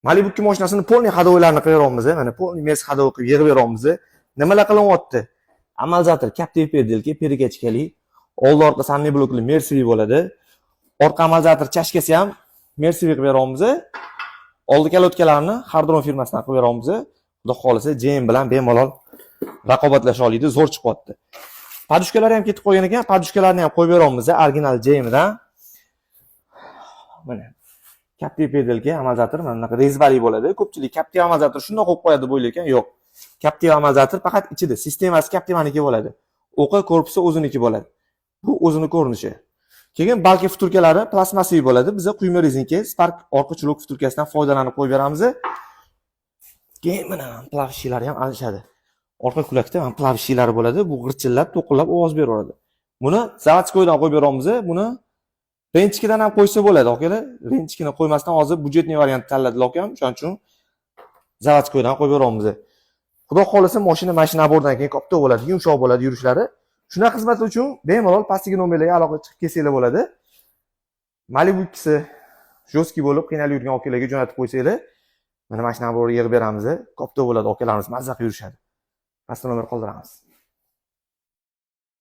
Malibu 2 mashinasini полный ходовой larni qilib beryapmiz, mana полный Merc ходовой qilib yig'ib beryapmiz. Nimalar qilyapti? Амортизатор Captiva переделка, перекачка li, oldi orqa сайлентблок li Mercedes bo'ladi. Orqa амортизатор чашка si ham Mercedes qilib beryapmiz. Oldi колодка larni Hardron firmasidan qilib beryapmiz. Xudo xohlasa, JM bilan bemalol raqobatlasha oladi, zo'r chiqyapti. Подушка lari ham ketib qolgan ekan, подушка larni ham qo'yib beryapmiz original JMdan. Mana Captiva переделка амортизатор mana bunaqa резьба li bo'ladi. Ko'pchilik Captiva амортизатор shundoq qo'yib qo'yadi deb o'ylayotgan, yo'q. Captiva амортизатор faqat ichida, sistemasi Captiva'niki bo'ladi. O'qi korpusi o'ziniki bo'ladi. Bu o'zini ko'rinishi. Keyin balki втулка lari plastmassaviy bo'ladi. Biza quyma rezinka, Spark orqa чулок втулка sidan foydalanib qo'yib beramiz. Keyin mana плавающий lari ham alishadi. Orqa кулак da mana плавающий lari bo'ladi. Bu g'irchillab, to'qillab ovoz beraveradi. Buni заводской dan qo'yib beramiz. Buni Renchkidan ham qo'ysa bo'ladi, akalar. Renchkini qo'ymasdan hozir бюджетный variant tanladilar akam, o'shaning uchun заводской dan qo'yib beramiz. Xudo xohlasa, mashina mana shu набор dan keyin katta bo'ladi, yumshoq bo'ladi yurishlari. Shunaqa xizmatlar uchun bemalol pastdagi nomerlarga aloqa chiqib kelsanglar bo'ladi. Malibu ikkisi жесткий bo'lib qiynalib yurgan akalarga jo'natib qo'ysanglar, mana shu набор yig'ib beramiz. Katta bo'ladi, akalarimiz mazza qilib yurishadi. Pastda nomer qoldiramiz.